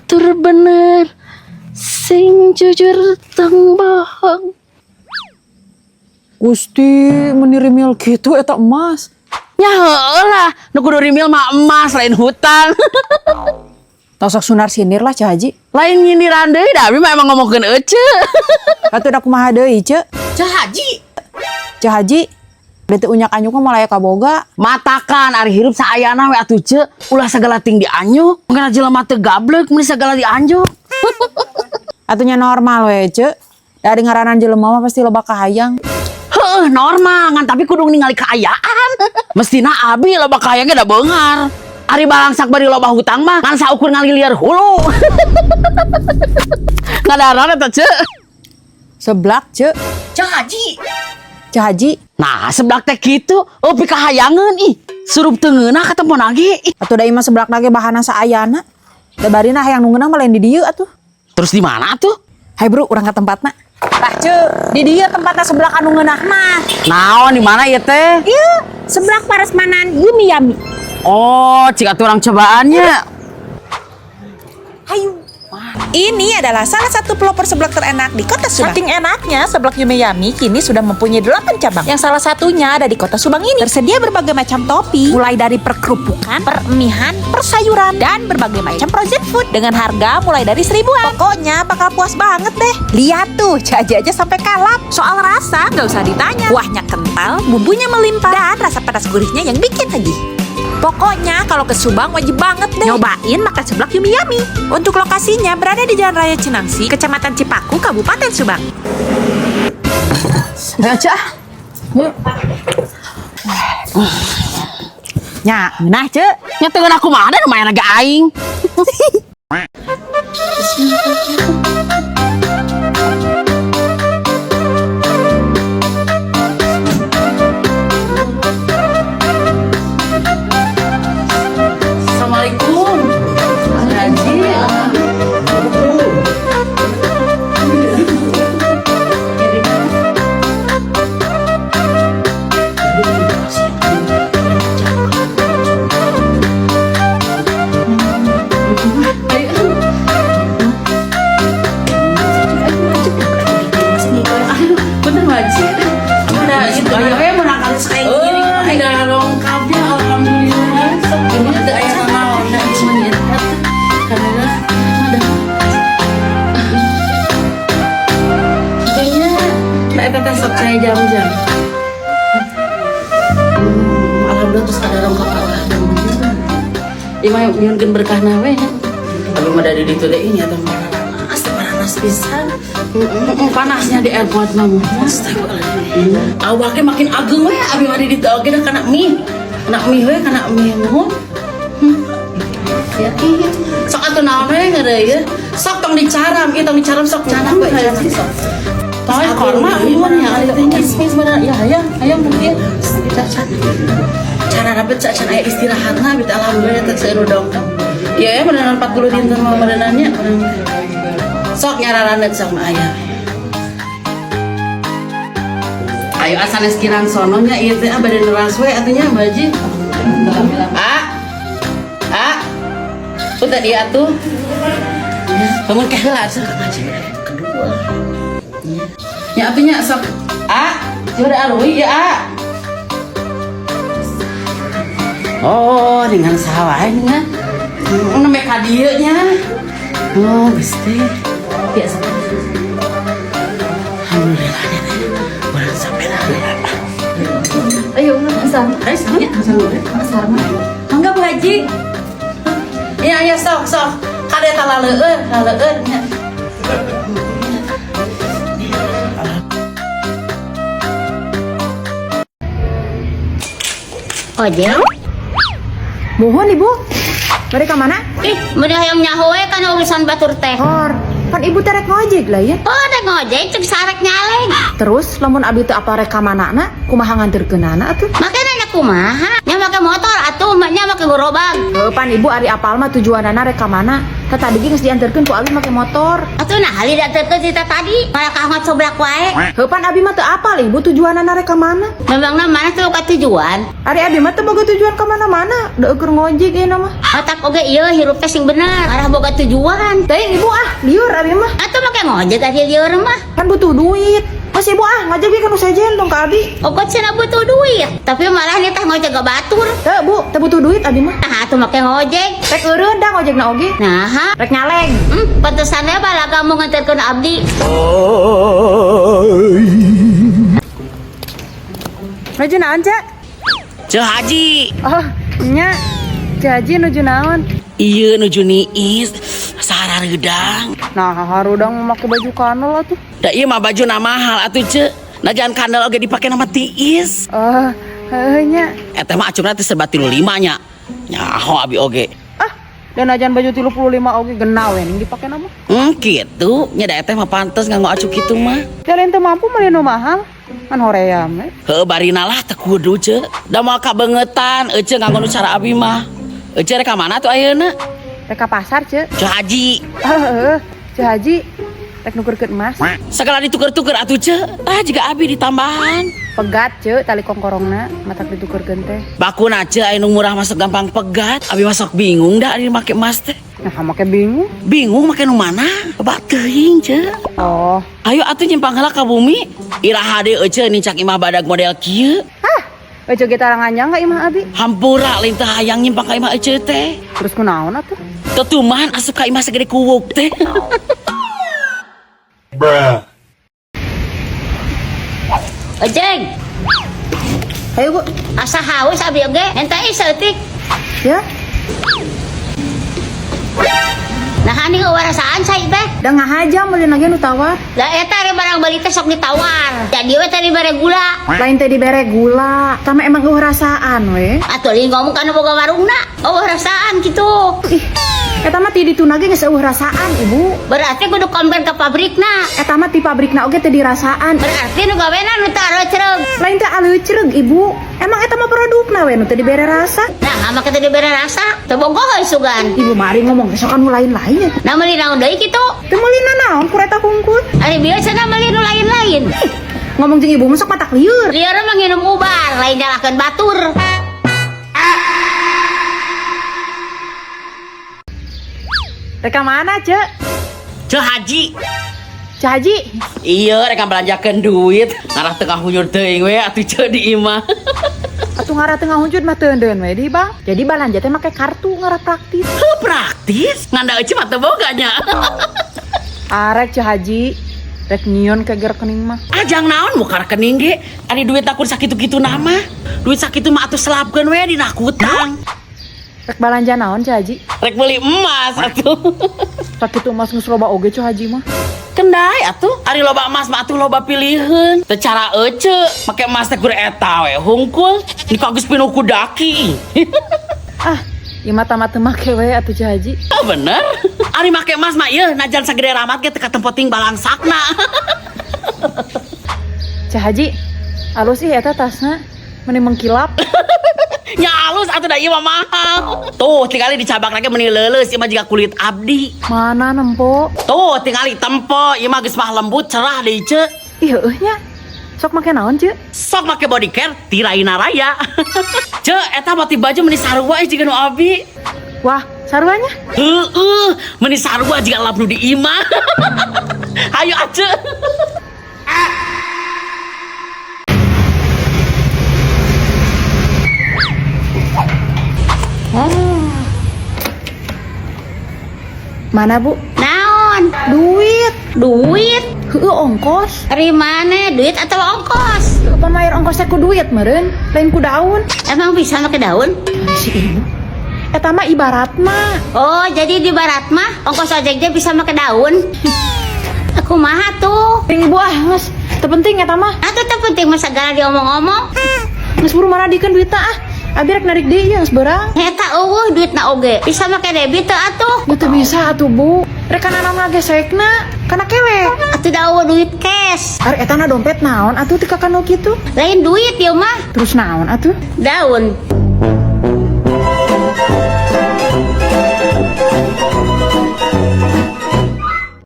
Tur bener sing jujur tong bohong. Gusti, meni rimil gitu eta emas. Ya heueuh lah, nu kudu rimil mah emas lain hutang. Tong sok sunar sinir lah, Ceu Haji. Lain nyindiran deui da abi mah emang ngomongkeun ece. Atuh da kumaha deui, Ceu? Ceu Haji. Ceu Haji, bete unyak anyuk mah moal aya kaboga. Matakan ari hirup saayana we atuh Ceu, ulah sagala ting dianjuk. Mungkin jelema teu gablek mun sagala dianjuk. Atuh nya normal we, Ceu. Dari ngaranan jelema mah pasti loba kahayang. Heuh, normal ngan tapi kudu ningali kaayaan. Mestina abi loba kahayangnya da beunghar. Ari balangsak bari loba hutang mah ngan saukur ngaliliar hulu. Ngadaran eta Ceu. Seblak, Ceu. Ceu Haji. Ceu Haji, Nah, seblak teh kitu, oh pikahayangeun ih. Surup teu ngeunah katempo ge. Ih. Atuh da imah seblak ge bahana saayana. Da barina hayang nu ngeunah mah lain di dieu atuh. Terus di mana tuh? Hai bro, urang ka tempatna. Tah, Ceu, di dieu tempatna seblak anu ngeunah mah. Naon di mana ieu teh? Ieu, seblak Parasmanan Yumi Yami. Oh, cik atuh urang cobaannya. Hayu. Ini adalah salah satu pelopor seblak terenak di Kota Subang. Saking enaknya, seblak Yumi Yami kini sudah mempunyai 8 cabang. Yang salah satunya ada di Kota Subang ini. Tersedia berbagai macam topping, mulai dari perkerupukan, permihan, persayuran, dan berbagai macam frozen food dengan harga mulai dari seribuan. Pokoknya bakal puas banget deh. Lihat tuh, jaja aja sampai kalap. Soal rasa nggak usah ditanya. Kuahnya kental, bumbunya melimpah, dan rasa pedas gurihnya yang bikin tagih. Pokoknya kalau ke Subang wajib banget deh nyobain makan seblak Yumi Yami. Untuk lokasinya berada di Jalan Raya Cinangsi, Kecamatan Cipaku, Kabupaten Subang. Ayo, Ceu. Nya, ngeunah, Ceu. Nya teu ngeunah kumaha da lumayan agak aing. Assalamualaikum. Haji. Bener Haji. Ada itu aya we menang kali sekali gini. Udah lengkap ya alhamdulillah. Ini ada aya naon da ieu mah Karena ada kayaknya nah eta teh sok saya jam-jam. Alhamdulillah terus ada rongkap alhamdulillah. Ieu mah nyuhunkeun berkahna we nya. Tapi mah dari ditu deui nya teh panas, panas pisan. Panasnya di airport mah. Astagfirullahaladzim. Awaknya makin ageng we abi mah di ditu oge dah kana mie. Kana mie we, kana mie muhun. Ya, iya. Sok atuh naon we ngeureuy ye. Sok tong dicaram, ieu tong dicaram sok canak we canak sok. Toy korma muhun ya ari teh kismis mana ya hayang hayang mungkin. Cara rapet can aya istirahatna abi teh alhamdulillah teh seueur dongkap. Iya ya beneran 40 dinten mah benerannya. Sok nyararanet sok mah aya. Ayo asanes kirang sono nya ieu teh bade neras we atuh nya Mbak Haji. Ah. Ah. Punten ieu atuh. Bangun ke heula atuh Kang Haji kedua. Nya atuh nya sok. Ah, coba arui ya, ah. Oh, dengan sawah nya. Nembe ka dieu nya. Oh, Gusti. Ya, sok. Alhamdulillah nya teh. Urang sampai lah. Ayo, Sarma. Ayo, sama. Sarma. Mangga Bu Haji. Iya, iya, sok, sok. Kade ta laleueun, laleueun nya. Ojek? Mohon Ibu. Bari ka mana? Ih, meni hayang nyaho we kana urusan batur teh. Hor, pan ibu teh rek ngojek lah ya. Oh, rek ngojek cek sarek nyaleg. Terus lamun abi teu apal rek ka manana, kumaha nganterkeunana atuh? Makanya nanya kumaha? Nya Nya make motor atuh nya make gerobak. Heuh pan ibu ari apal mah tujuanana rek ka mana? Tah tadi ge geus dianterkeun ku abi make motor. Atuh nah hali dianterkeun ti tadi. Malah ka seblak wae. Heuh pan abi mah teu apal ibu tujuanana rek ka mana? Memangna mana tuh ka tujuan? Ari abi mah teu boga tujuan ka mana-mana, da eueuh ngojek ieu mah. Otak oge ieu hirup teh sing bener, arah boga tujuan. Teuing ibu ah, liur abi mah. Atuh make ngojek aja lieur mah. Kan butuh duit. Mas ibu ah, ngojek ge kan sejen dong ka abi. Ogot cenah butuh duit, tapi malah nitah ngojek ke batur. Teu bu, teu butuh duit abi mah. Nah, atuh make ngojek. Rek eureun da ngojekna oge. Nah, Rek nyaleng. Pantesannya balaga mau nganterkeun abdi. Nuju naon, Cak? Ceu Haji. Oh, nya. Ceu Haji nuju naon? Iya nuju niis sarareudang. Nah, harudang make baju kanal atuh. Da ieu mah baju na mahal atuh ce. Najan kandel oge dipake nama tiis. Oh, heuh nya. Eta mah acungna teh serba 35 nya. Nyaho abi oge. Ah, dan ajan baju 35 oge genah we ning dipake nama. Kitu nya da eta mah pantes nganggo acuk kitu mah. Jalan teu mampu meuli nu mahal. Kan hoream we. Heuh barina lah teu kudu ce. Da moal kabeungetan ece nganggo nu cara abi mah. Ece rek ka mana tuh ayeuna? Rek ka pasar, Ce. Ceu Haji. Heeh, Ceu Haji rek nukerkeun emas. Segala dituker-tuker atuh ce. Tah jiga abi ditambahan. Pegat, Ce, tali kongkorongna matak ditukerkeun teh. Bakuna ce aya nu murah masuk gampang pegat. Abi masuk bingung dah ari make emas teh. Nah, make bingung. Bingung make nu mana? Bak teuing ce. Oh. Ayo atuh nyimpang heula ka bumi. Iraha deui ece nincak imah badag model kieu. Hah, ece ge taranganjang ka imah abi. Hampura lain teu hayang nyimpang ka imah ece teh. Terus kunaon atuh? Tetuman asup ka imah segede kuwuk teh. Bruh. Ojek, Ayo, Bu. Asa haus abi oge, ente saeutik. Ya. Nah, ini warasaan saya teh. Da ngahaja meuli lagi nu tawar. Lah eta ari barang beli teh sok ditawar. Jadi we teh dibere gula. Lain teh dibere gula, tama emang eueuh rasaan we. Atuh lain ngomong kana boga warungna. Oh, rasaan gitu. Ih, eta mah ti dituna ge geus eueuh rasaan, Ibu. Berarti kudu komplain ke pabrikna. Eta mah ti pabrikna oge teh dirasaan. Berarti nu gawena nu teu areutreug. Lain teh aleucreug, Ibu. Emang eta mah produkna we nu teu dibere rasa. Nah, ama kita dibere rasa, teu bogoh euy sugan. Ibu mari ngomong besok kan nu lain-lain ya. Nah, meuli naon deui kitu? Teu meuli nanaon ku eta hungkul. Ari biasana meuli nu lain-lain. Ih, ngomong jeung ibu mah sok matak lieur. Lieur mah nginum ubar, lain nyalahkeun batur. Rek ka mana, Cek? Ceu Haji. Ceu Haji. Iya, rek belanjakeun duit. Ngarah teu ngahunjur teuing we atuh ceu di imah. Atuh ngarah teu ngahunjur mah teu we di, Bang. Jadi balanja teh make kartu ngarah praktis. Heuh, praktis. Nganda euceu mah teu boga nya. Arek Ceu Haji, rek nyion ke rekening mah. Ajang naon muka rekening ge? Ari duit akur sakitu-kitu nama. Duit sakitu mah atuh selapkeun we dina kutang. Rek balanja naon Ceu Haji? Rek beli emas atuh. Sakitu emas geus loba oge Ceu Haji mah. Kendai atuh. Ari loba emas mah atuh loba pilihan. Teu cara ece make emas teh kur eta we hungkul. Ni geus pinuh ku daki. Ah, ieu mah tamat teu make we atuh Ceu Haji. Ah, bener. Ari make emas mah ieu najan sagede ramat ge teu katempoting balangsakna. Ceu Haji, alus ih eta tasna meni mengkilap. Nya alus atuh da ieu mah mahal. Tuh tingali dicabak lagi meni leuleus ieu mah jiga kulit abdi. Mana nempo? Tuh tingali tempo ieu mah geus mah lembut cerah deui ce. Ih heueuh nya. Sok make naon ce? Sok make body care tiraina raya. Ce eta motif baju meni sarua jiga nu abi. Wah, saruanya? Heeh, meni sarua jiga lap nu di imah. Hayu ace. Mana, Bu? Naon? Duit. Duit? Heueuh ongkos. Ari mana? Duit atau ongkos? Apa mayar ongkosnya ku duit meureun, lain ku daun. Emang bisa make daun? Si ibu. Eta mah ibarat mah. Oh, jadi di barat mah ongkos ojek ge bisa make daun. Aku mah tuh. Ting ibu ah, geus. Teu penting eta mah. Atuh teu penting mah sagala diomong-omong. Geus buru maradikeun duitna ah. Abi rek narik deui geus beurang. Eta eueuh duitna oge. Bisa make debit teu atuh? Bu teu bisa atuh, Bu. Rek kana naon ngagesekna? Kana kewek. Atuh da eueuh duit cash. Ari eta na dompet naon atuh teu kakano kitu? Lain duit ieu mah, Terus naon atuh? daun.